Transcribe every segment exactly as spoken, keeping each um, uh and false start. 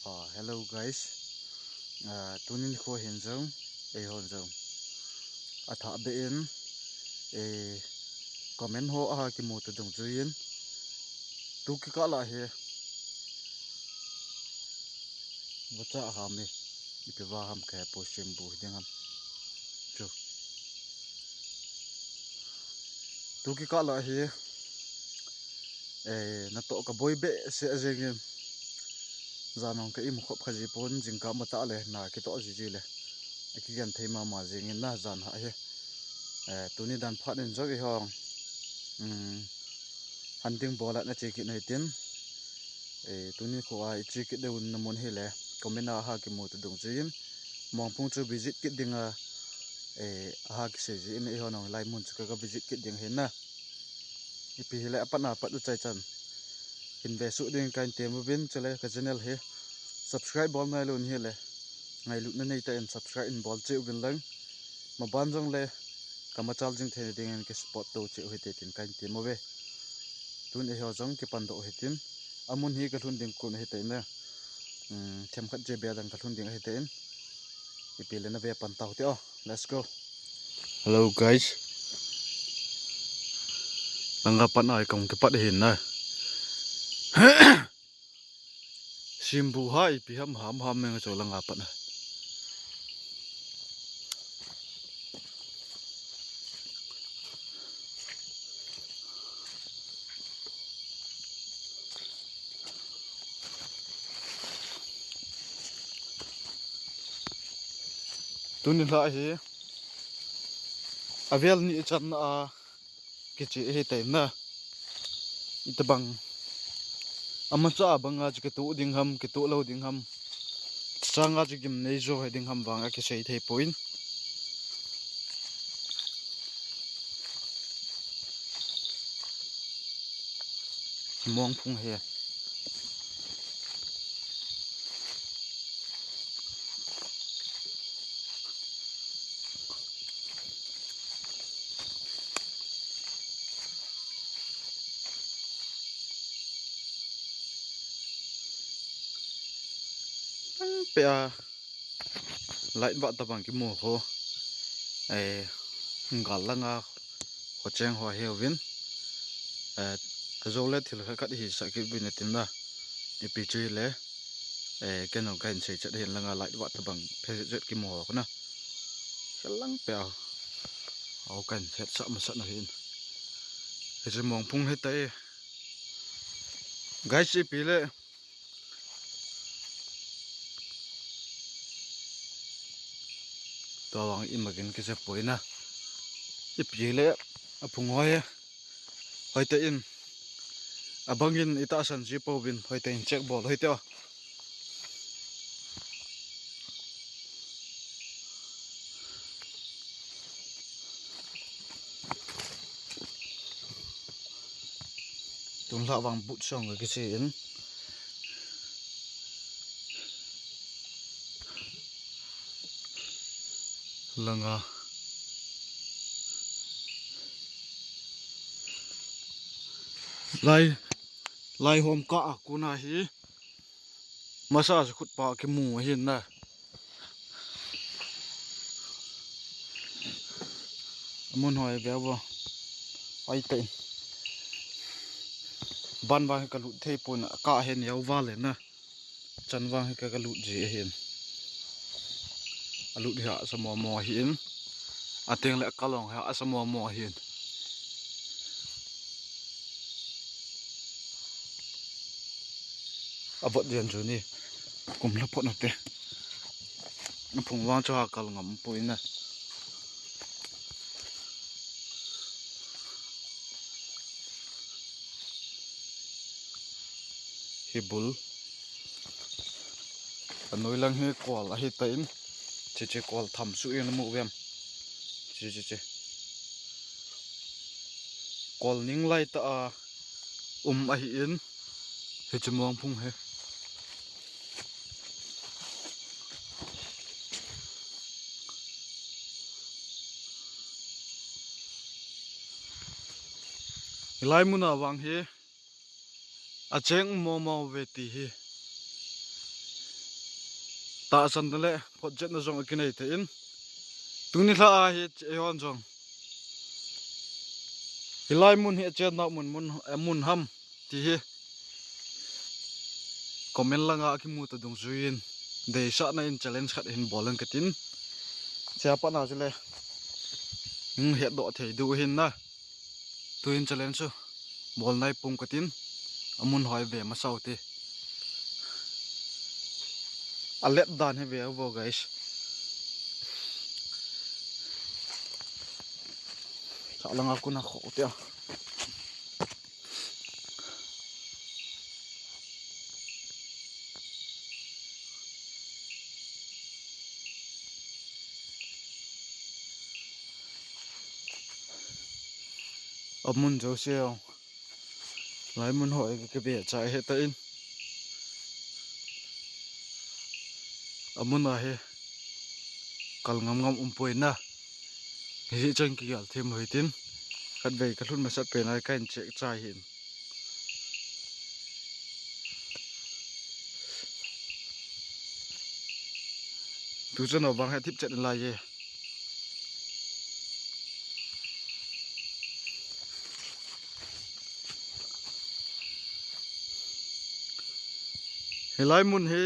Ah, hello guys. Ah, tunin kho hin jong, ei hon jong. Atha be in, eh, comment ho aha kimu ta dungjuiyin. Tu kikah lah hi. Vacha ham e. Ipi va ham kahe poi, simbu ding ham. Chu. Tu kikah lah hi. Eh, natoh kaboi behseh jengin. Jan hong ka imu khop kha ji pon, jingkah matah le, na kitoh jiji le. Akigenthei mama jengin na jan ha hi. Eh, tuni dan phat in jong eihon. Um, hunting bol a na che kit u hitin. Eh, tuni kho a i che kit diu na mun hi le. Comment a aha kimu ta dungjuiyin. Mongphung chu visit kit ding a, eh, aha kisei jin eihon hung lai mun chu ka, ka visit kit ding ahi na. Ipi hile apat na pat u chai chan. Hin vesuh ding kahin tem uvin, chule ka channel hi subscribe bol nailou ahile, ngailutna neitah in subscribe in bol cheh uvin lang. Maban jongle, ka machal jing theina dingin ki support to cheh u hite tin kahin tem uve. Tun eiho jong kipan doh u hitin, amun hi ka lhun ding kon ahi tai na. Um, themkhat jep bep dang ka lhun ding ahi tai in. Ipi le na ve pan tau te o. Let's go. Hello guys. Langa pan a kahung kipat ahi na. Simbu ha ipi ham ham ham meng chu langa pan a. Tuni lah hi avel ni chan a kiche ahi tai na. Itabang amacha banga chu kitoh ding ham, kitoh lou ding ham. Changa chu gimnei jo he ding ham vang akisei thei poi. Mongphung hi. Pe a. Light vah tabang kimu ho. Eh, gal langa ho cheng ho ahiuvin. Eh, ajo le thil khat khat hisah kit uvin atin na. Ipi chu hile. Eh, ken jong kahin sei chet hin langa light vah tabang phe chet kimu ho na. Salang pe a. Au kahin hetsah masat na hin. Hiche Mongphung hi tai. Guys, ipi le. Tua vang imakin kiche poi na. Ipi le aphung hoi. Hoitah in. Abangin itahsan ji pouvin. Hoitah in check bol hoitah o. Tun lah vang but song ka kisi in. Langa. Lai, lai hom ka a kona hi. Masa chu khut pa kimu ahin na. Amun hoi ve vo. Ai te. Ban vang hi ka lut thei pon a, ka hen yau va le na. Chan vang hi ka, ka lut ji ahin. A lut hi asa mo mo ahin. A teng le a kalong hi asa mo mo ahin. A vot dian chu ni. Kum la pot na te. A phung vang chu ha kal ngam poi na. Hi bul. A noi lang hi kol ahi ta in. Che che kol tham su in mu vem. Che che che. Kol ning lai ta a um ahi in. Hiche Mongphung hi. Hilai muna vang hi. A cheng mo mo ve ti hi. Tahsan le photchetna jong akinei thei in. Tuni lha a hi eihon jong hilai mun hi achenna mun, mun, eh, mun ham ti hi comment langa akimu toh dungjuiyin deisahna in challenge khat hin bol in katin. Chia pat na chule hung hetdoh thei diu hin na. Tuin challenge chu bol nai pum katin, amun hoi ve masa u te. Alet dan hi ve vo, guys. Sa langa kuna kho te. Amun jouse o. Lai mun ho e, ka be cha he ta in. Amun a he kal ngam ngam um poi na. Hi chang ki gal them hoi tin. Khat vei ka lhun masat pen ai ka in check chai hin. Tu chan o bang he thip chet lai ye. Hilai mun hi.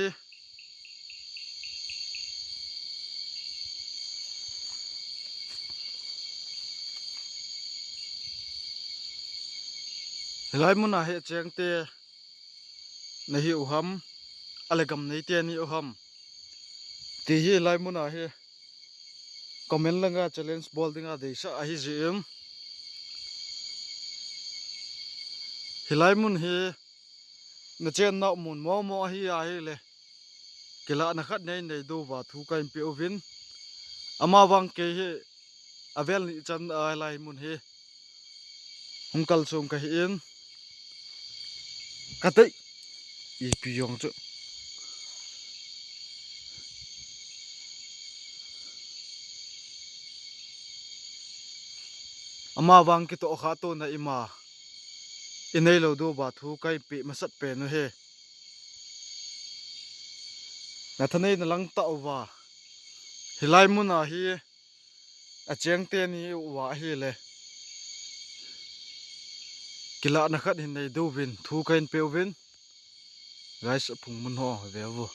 Hilai mun a hi cheng te na hi u ham, ale gam nei te ni u ham. Ti hi hilai mun a hi comment langa challenge bol dinga deisah ahi jin. Hilai mun hi na chenna mun momo ahi ahile. Kilahna khat nei nei diu va thu ka in pe uvin. Ama vang kei hi avel ni chan a lai mun hi hung kal sung ka hi in. Ka tei. Ipi jong chu. Ama vang kitoh kha to na ima. I nei lou diu va thu ka in pe masat pen u he. Na thanei na lang ta uva. Hilai mun a hi. A cheng te ni uva ahile. Kilahna khat hin nei diu vin, thu ka in pe uvin. Guys, a phung mun ho ve vo.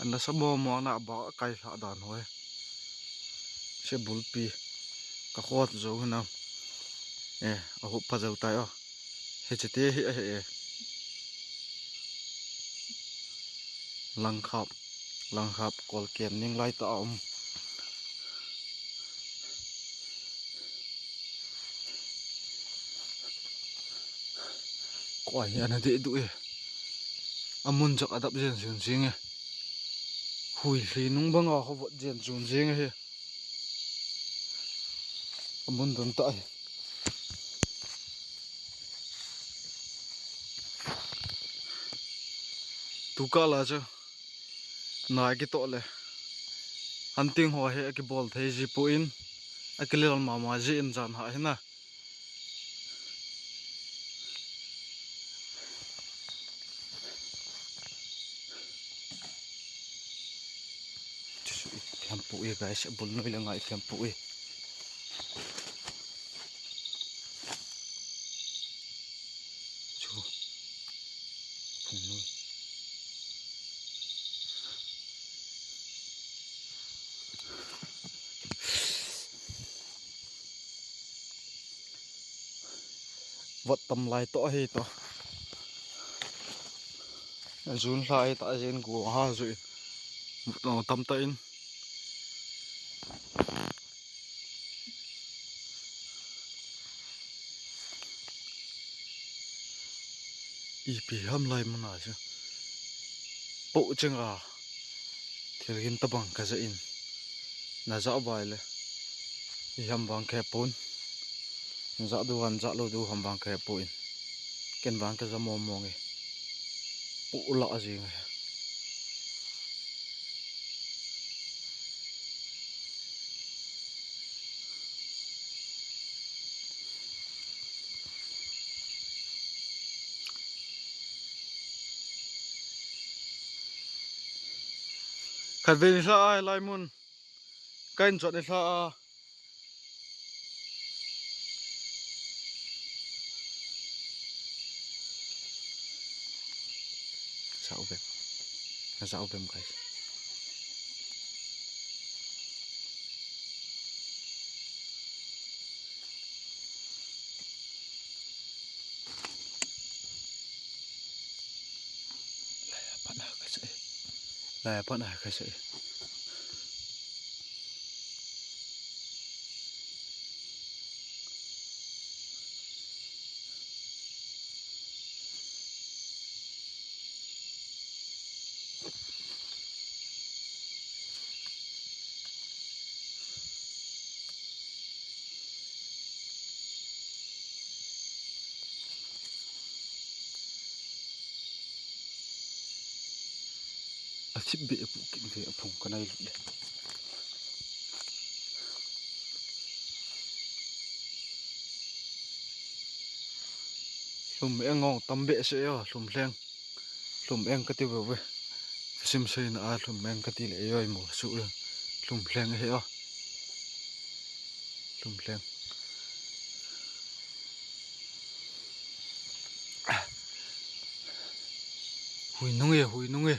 Ana sa mo mo na ba kai lha dan ho e. Se bulpi. Ka khot jo na. Eh, a hup pa jo tai o. He che te hi a he e. Langkhap, langkhap, kol kem ning lai ta a um. Koi hi ana deh duh e. Amun jok adap jen jun jing e. Hui hli nung banga ho vot jen jun jing e. Amun don ta e. Tuka la chu. Na kitoh le. Hunting ho hi akibol thei ji poi in. Akilel mama ji in jan ha hina. Chu i piam pu e guys, a bul noi le ngai piam pu e. Chu. Phung noi. Vot tam lai to hi to. Jun lai ta jin gu ha ju. Vot tam ta in. Ipi ham lai mun a chu. Po cheng a. Thil hin tabang ka ja in. Na ja vai le. I ham vang khe pon. Ja du han ja lo du ham vang khe pon. Ken vang ka ja mong mong e. Po la a jing e. Khatvei nilhah a, lai mun. Ka in chot nilhah a. Sa u bem. Sa u bem, guys. Lai a pat na ka sa e. Lai a pat na ka sa e. A thip beh a pu kin ve a phung ka nai lut le. Lhum eng ngong tam beh se o, lhum lheng. Lhum eng ka ti ve ve. Sim sei na a lhum eng ka ti le e oi mo su e. Lhum lheng he o. Lhum lheng. Hui nung e, hui nung e.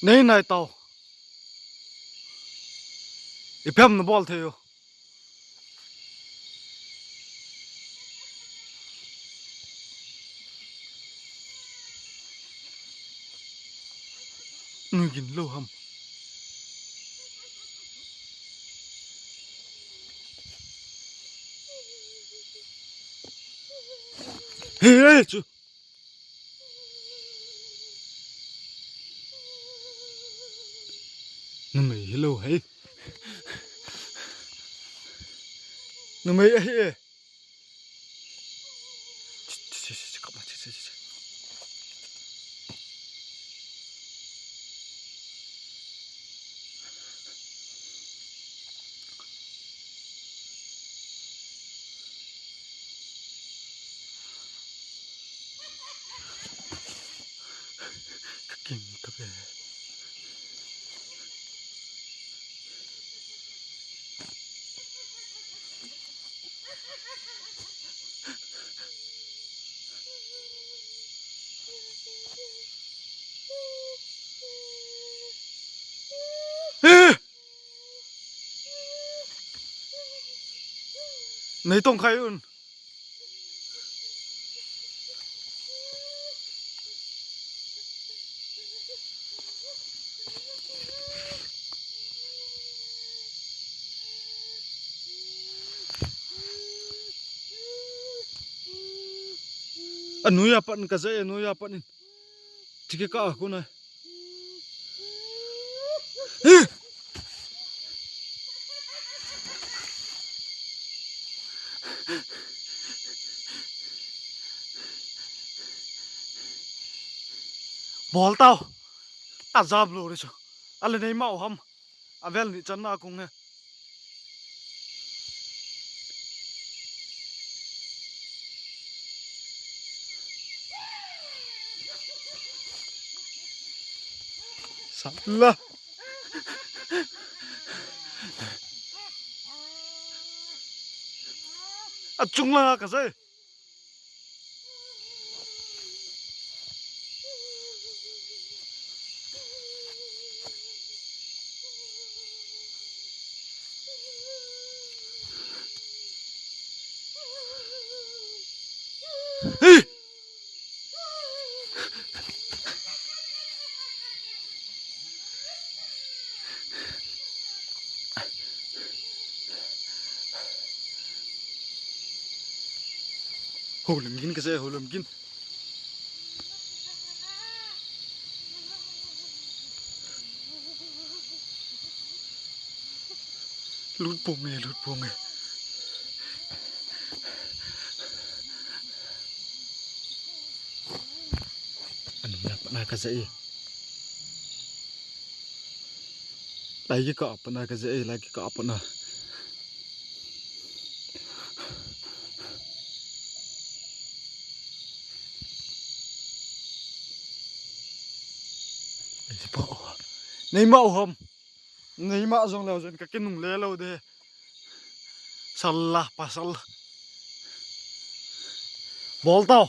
Nei nai tau. Ipi ham na bol thei u. Nui gin lou ham. He, he, chu. Numei hilou hei. Numei ahi e. Ka king ta ve. Eh! Nei tong khai un. Anui a pat in ka ja e, anui a pat in. Chike ka a kuna. Bol tau. A jam lo ri chu. A le nei mau ham. A vel ni chan na kung he. Sat la. A chung la ka sai. Holim gin ka se, holim gin. Lut pong e, lut pong e. Anu ya pa na ka se e. Lai kikah a pat na ka ja e, lai kikah a pat na. Sipa o. Neima o ham. Neima jong leo jon ka kinungle lou de. Salla pasal. Bol tao.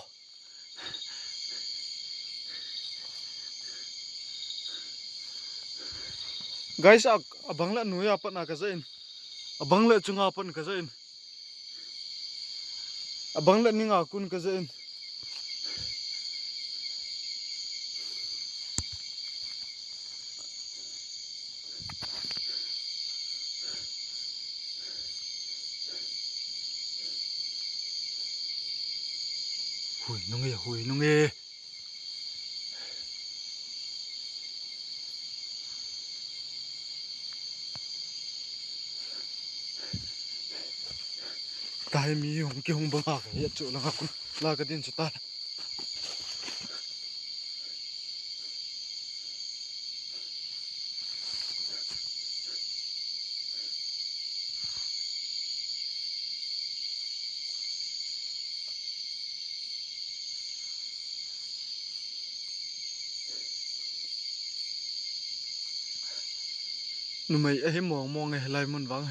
Guys, a, abang le nuya pat na ka jain. Abang le chunga pat ka jain. Abang le ninga kun ka jain. Hui nunge, hui nunge. Tahi mi hung kihung banga ka hiat chu langa kun la ka din chu ta. Numei ahi mong mong e, hilai mun vang.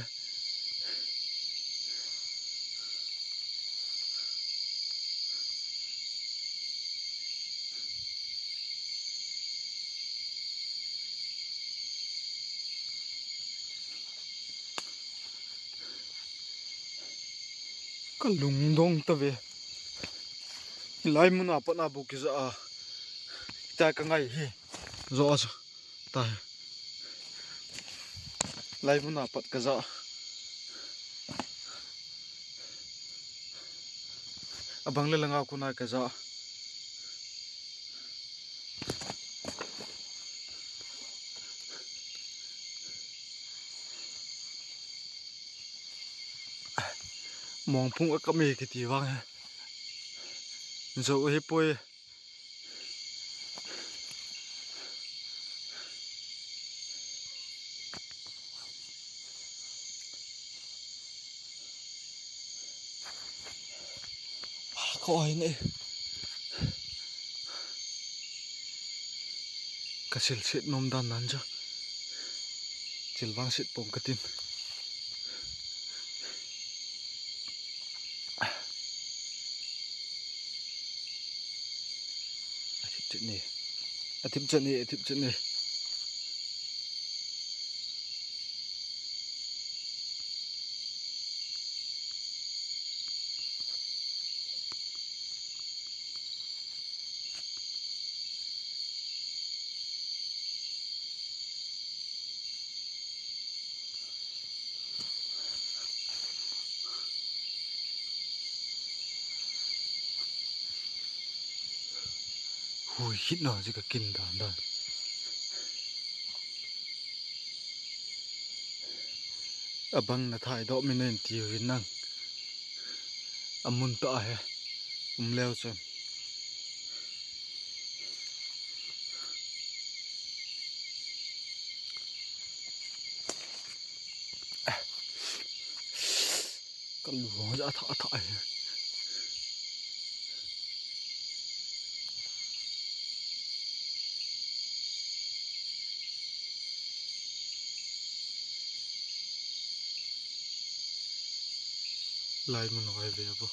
Ka lungdong ta ve. Hilai mun a pat na bu kija a. Ita ka ngai hi. Zo a zo. Ta hi. Lai mun a pat ka ja. Abang le langa kuna ka ja. Mongphung a kap e kiti vang he. Zo hi poi. Ko ai ne. Ka sil sit nom dan nan cha. Sil vang sit pom ka tin. A thip chet ni. A thip chet ni, a thip chet ni. Hui hit na ji ka kin dan dan. Abang na thai do mi nen ti hui nang. Amun ta he. Um leo chun. Ka lu hong ja tha tha hi. Lai mun hoi ve bo.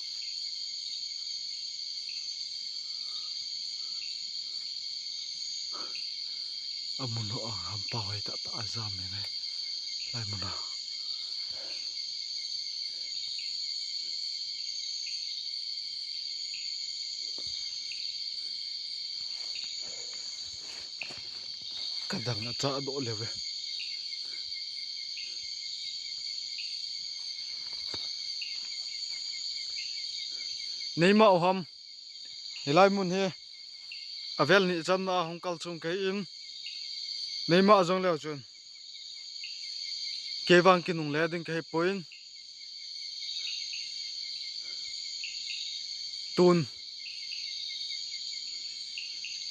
Amun ho a hampa hoi ta ta a jam e ngai. Lai mun a. Ka dang a cha do le ve. Neima o ham. Hilai mun hi. Avel ni chan na hung kal chung kei in. Neima jong leo chun. Kei vang kinungle ding ka hi poi. Tun.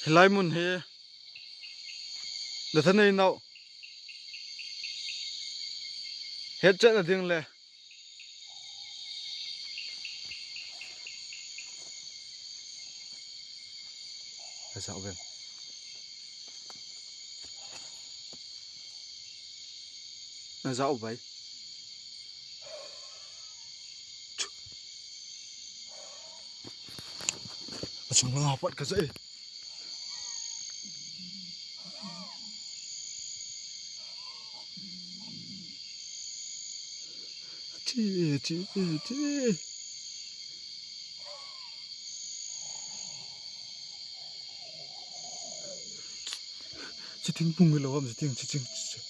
Hilai mun hi. Le thanei nau. Het chet na ding le. Ka sa ven. Na ja u bai. Achung langa pat ka ja e. Chi, chi, chi. Chiting pung lo am, chiting, chiting, chiting.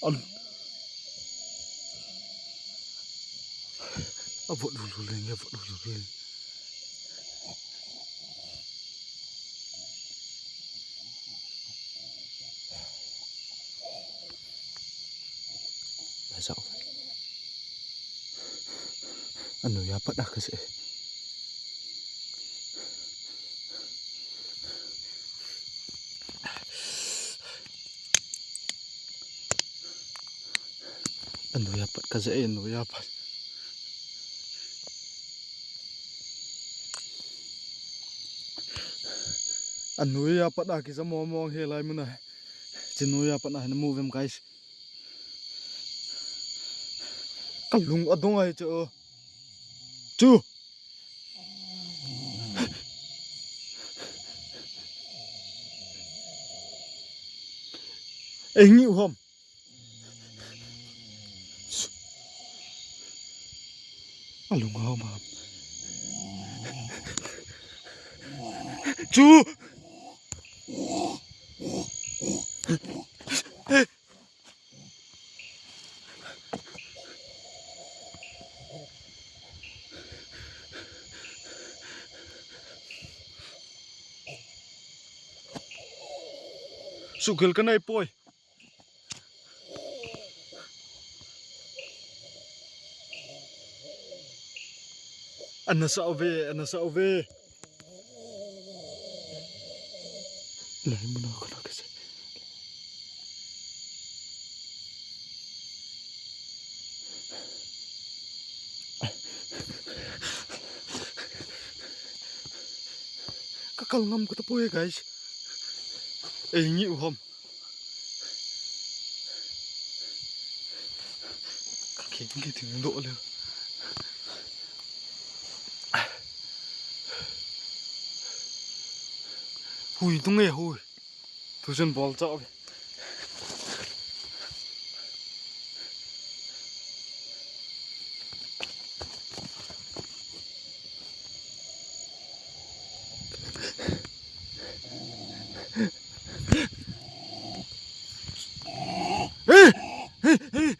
Al. Avot lulu leng, avot lulu leng. Asao. Anoiya pat a ka ja e. Anoiya pat ka ja e, anoiya pat. Anoiya pat a kija mong mong hi lai mun a. Chi noiya pat a hin mu vem, guys. Ka lung adong ahi chu. Chu. Ei ngi u ham. Alung ham ham. Chu. Sukil ka nei poi. Ana sa uve, ana sa uve. Lai mun a ka na ka ja. Ka kal ngam ka ta poi, guys. Ei ngi u ham. Ka keng ke ting do le. Hui tung e, hui. Tuition bol chau. Hey, hey, hey.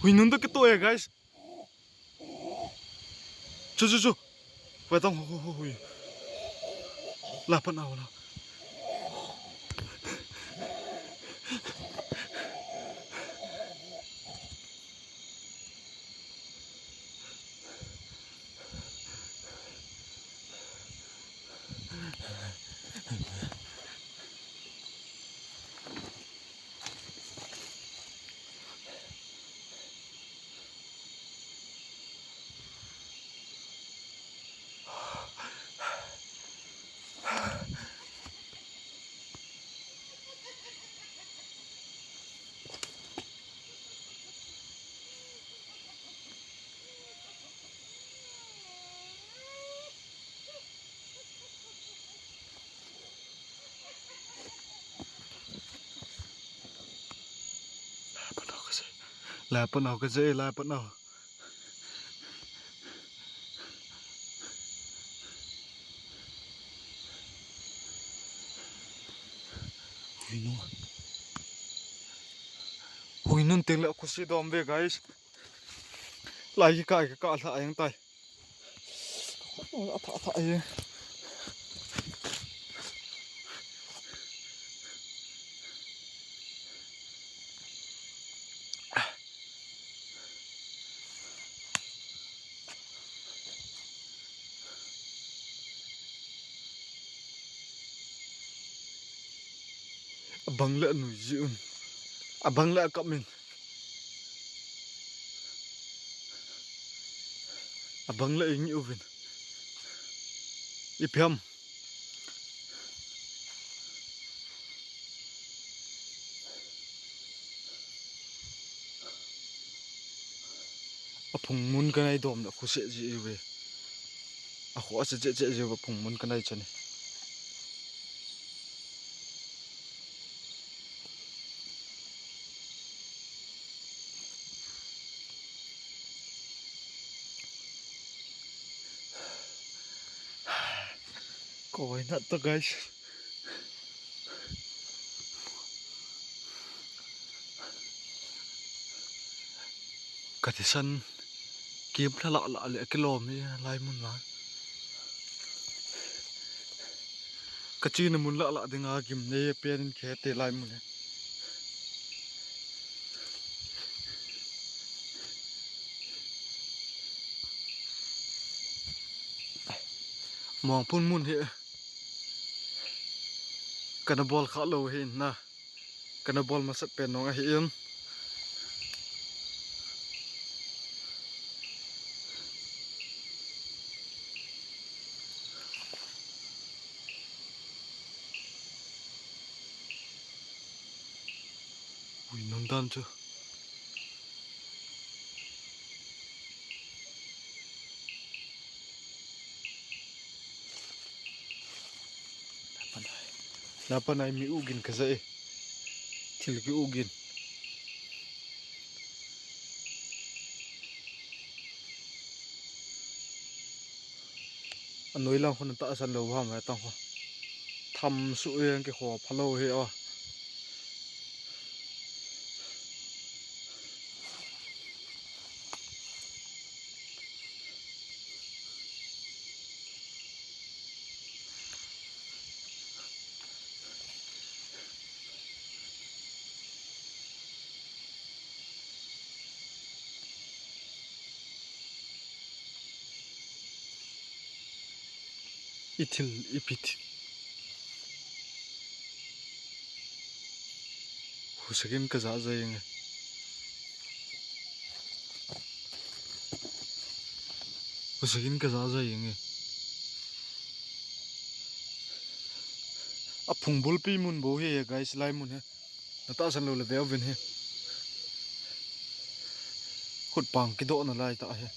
Hui nun to kito e, guys. Chu, chu, chu. Hui tong, hui, hui, hui. La pan au la. Lai pan au ka ja e, lai pan au ka ja e, lai pan au. Hui nun. Hui nun teng le khusi dom ve, guys. Lai ki kai ka ka la yang tai. Atha, atha, eh. Abang le anui ji un. Abang le akap min. Abang la ingi uvin. Ipi ham. Aphung mun kanai dom la khu se ji uve. Akhu ase che che ji uve aphung mun kanai chani. Koi na to, guys. Ka thisan kim thla lah lah le kilom hi lai mun la. Ka china mun lah lah dinga gimnei pen in khe te lai mun hi. Mongphun mun hi kana bol kha lou hi na. Kana bol masat pen nong ahi in. Ui, nung dan chu. Lapan ai mi ugin kaja e. Thil ki ugin. Anoi lang khun tahsan lou ham, atang kho. Tham su yang ke kho phalou he o. Ithil, ipit. Husakin kaja jai nge. Husakin kaja jai nge. Aphung bulpi mun bou hi, guys, lai mun hi. Natahsan lou le ve uvin hi. Khutpang kidoh nalai ta hi.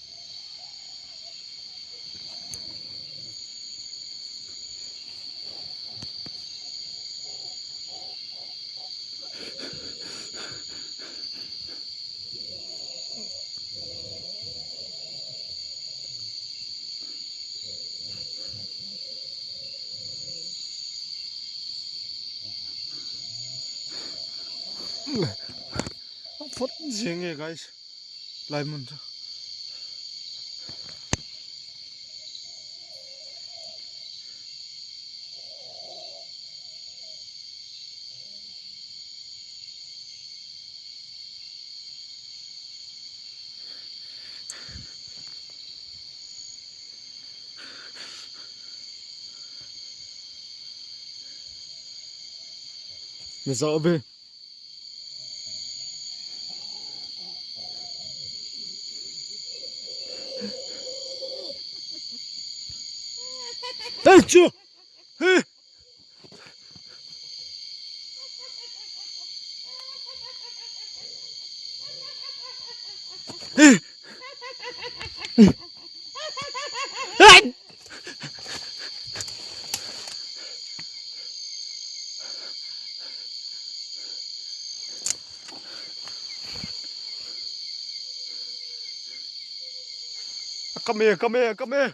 Phot jing e, guys. Lai mun chu. Naja uve. Hey, chu! Hey! Come here, come here, come here.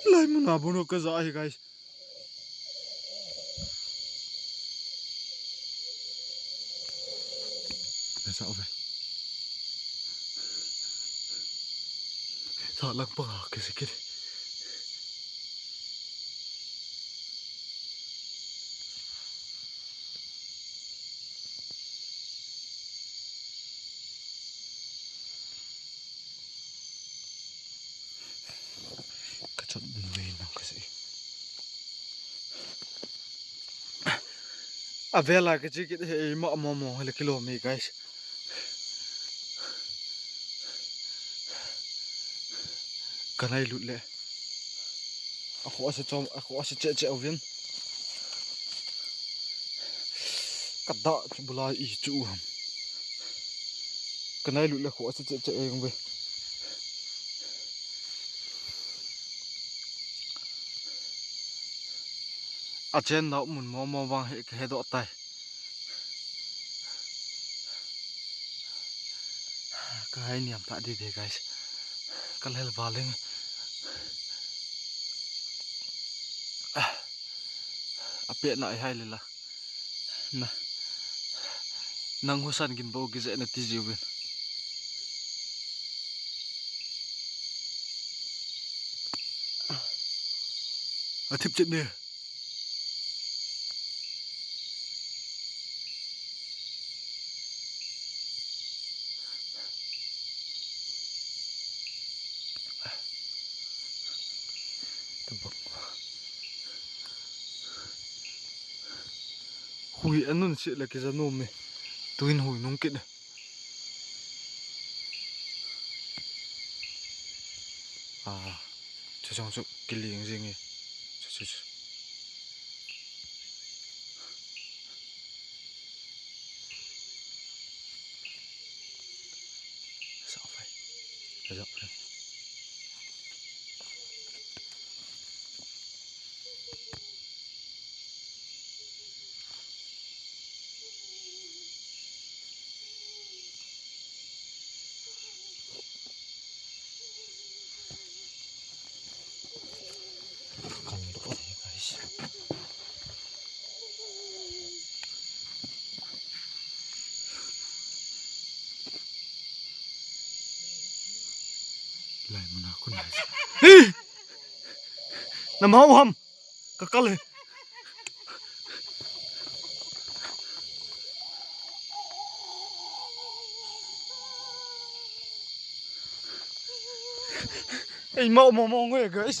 Lai mun a bun kaja hi, guys. Kaja uve. Sa lang pa ka sikit. Kachot nui nang kasi. Avela kachi kit he, ima momo hele kilom e, guys. Kanai lut le. Akhoh ase chom, akhoh ase cheh cheh uvin. Kada chu bula i chu ham. Kanai lut le khoh ase cheh cheh uvin. Achen nau mun momo vang hi kahe doh tai. Kahai niam ta di de, guys. Kalhel valing. Apet na ihai lela. Na. Nang husan gin bo gizeh na ti jiuvin. Athip chet ne. Hui anun si le kija nom e. Tuin hui nung kit e. Ah, chu chang chu kiling jing e. Chu, chu, chu. Sa fai. Sa fai. Kan doh e, guys. Lai muna kun lai. Hi! Namau ham. Kakal e. Ei, mau mo mo nge, guys.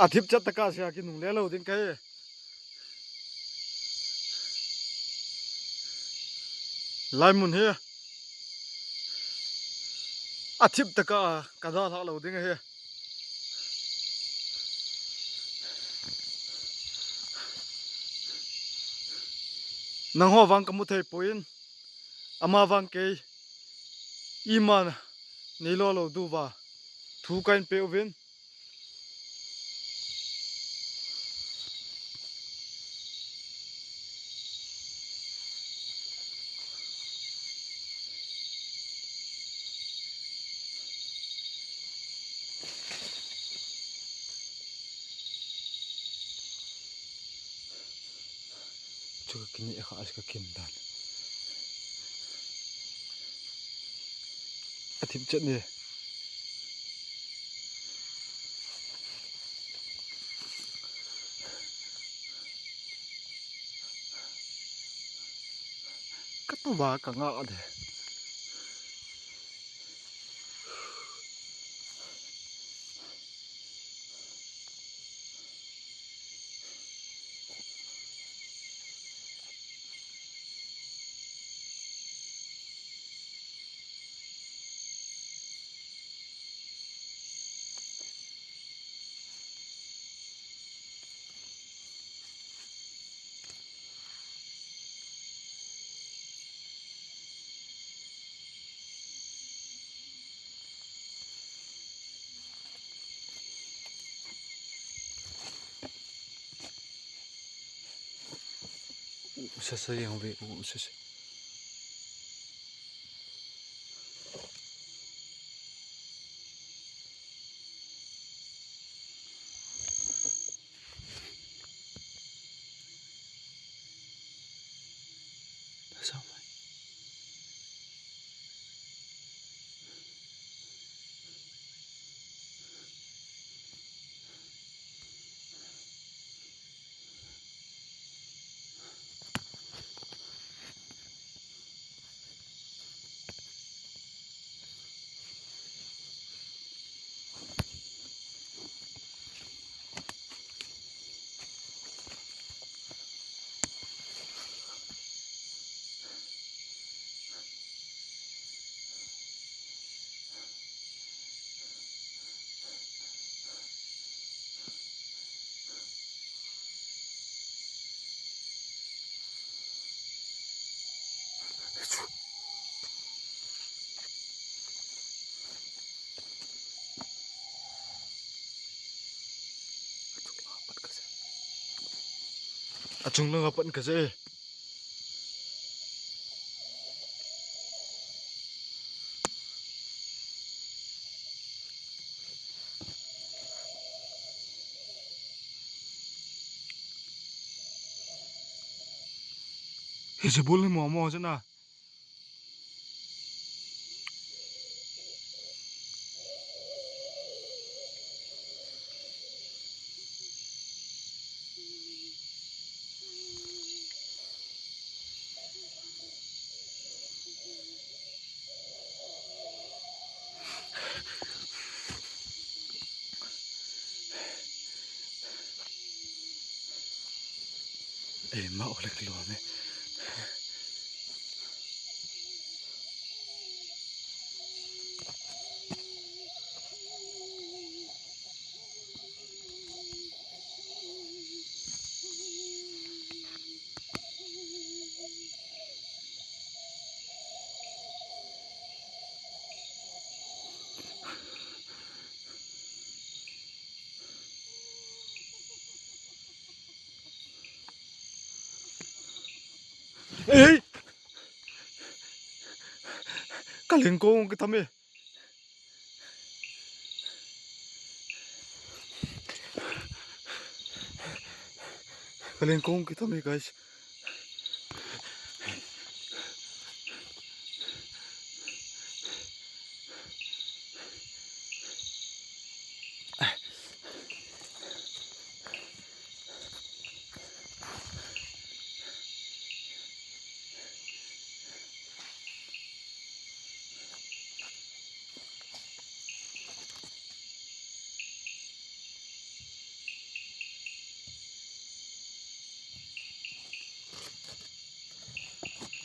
Athip chet taka sia kinung le lou ding kahi. Lai mun hi athip taka kadalhah lou ding ahi. Nangho vang kamu thei poi, ama vang kei, iman neilo lou diuva thu kahin peuvin. Chu ka kini kha, ka kin dan. Athip chet ne. Katuva kanga de. U sasa yang ve, u sasa. Achung langa pat kase. Hiche bul hi momo chu na. Ei, ma ole kilom e. Ei! Ka lengkong kitham e. Ka lengkong kitham e, guys.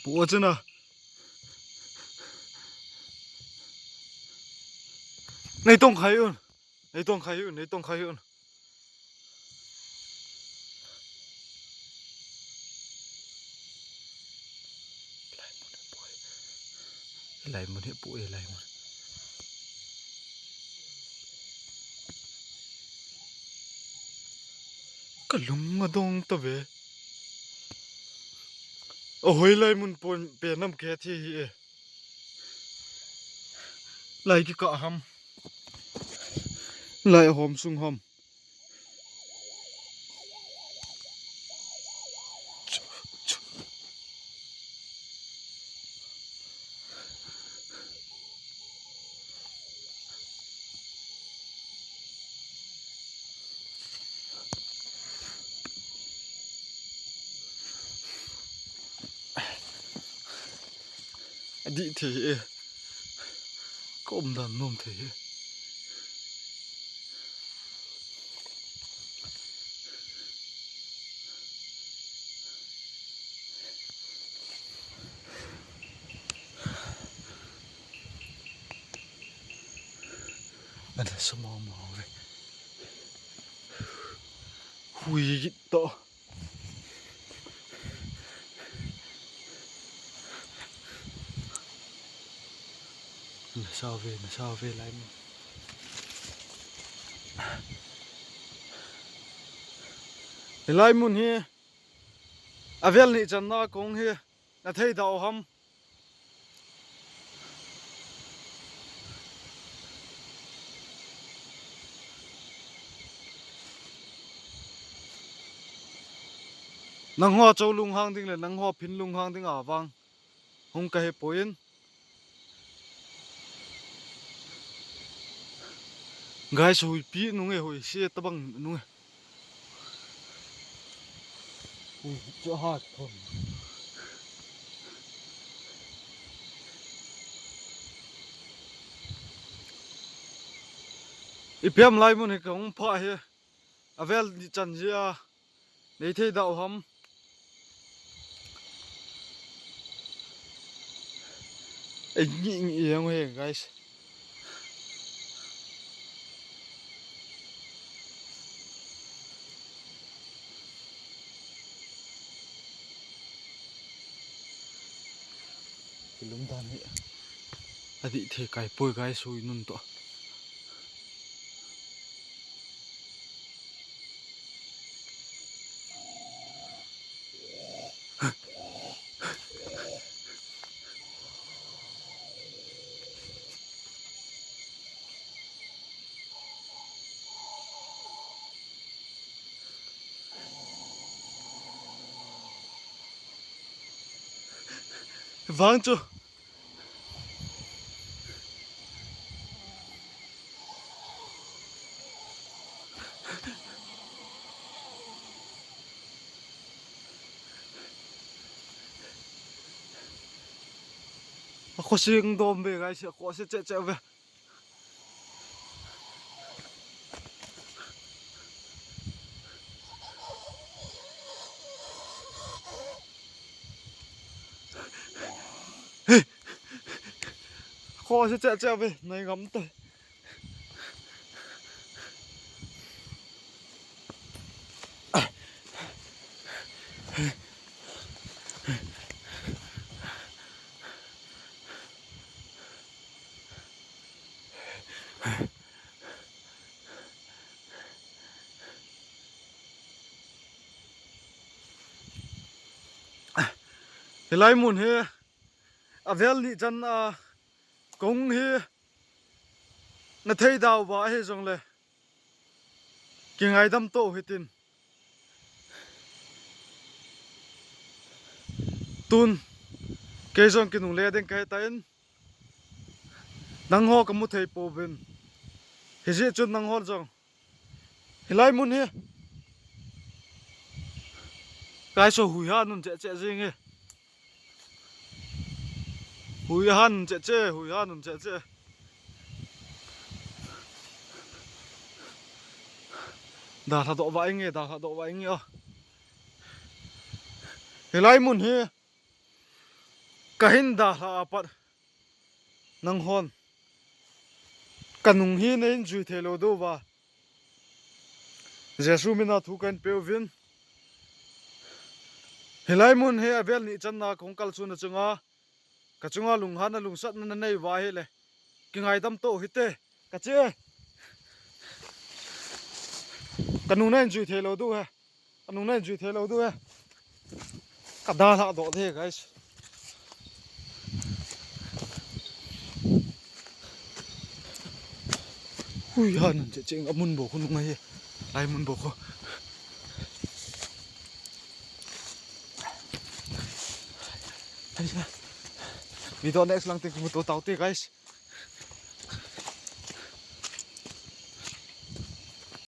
Pu Achana. Nei tong khai un. Nei tong khai un. Nei tong khai un. Lai mun he pu e, lai mun. Ka lung adong tave. Ahoi lai mun pon pe nam ke thi hi e. Lai kikah ham. Lai ahom sung ham. Adih thei e. Ka umdan nom thei e. Ana sa mama ve. Hui git to. Nasa ve, nasa ve lai mun. Lai mun hi. Avel ni channa kong hi. Na thei da o ham. Nangho cho lunghang ding le, nangho phin lunghang ding a vang. hung kahe poi. Guys, huipi nunge, huise tabang nunge. Ui, chu ha thon. Ipi ham lai mun hi kahung pha hi. Avel ni chan jia. Nei thei dau ham. Ei ngi ngi yang he, guys. Kilum dan hi. Adih thei kai poi, guys, hui nun to. Vang chu. Akhosi ngdom ve, guys, akhosi che che ve. Khosi che che ve, nai ngam te. Hilai mun hi avel ni chan a kong hi na thei dau ba ahi jongle kingaidam to hitin. Tun kei jong kinungle ding kahi tan. Nangho kamu thei pouvin. Hijeh chun nangho jong hilai mun hi. Guys, hui ha nun che che jing e. Hui ha nun che che, hui ha nun che che. Dalha doh va inge, dalha doh va inge a. Hilai mun hi kahin dalha apat. Nanghon kanung hi neihin jui thei lou diu va. Jesu mina thu kahin pe uvin. Hilai mun hi avel ni channa kahung kal chun achunga, kachunga lunghanna lungsatna nanei uva ahile kingaidam to hite. Kache. Kanung neihin jui thei lou diu he. Kanung neihin jui thei lou diu he. Kadalha doh de, guys. Hui ha nun che cheng amun bou khu nung ahi. Ai mun bou khu. Video next lang te kimuto taute, guys.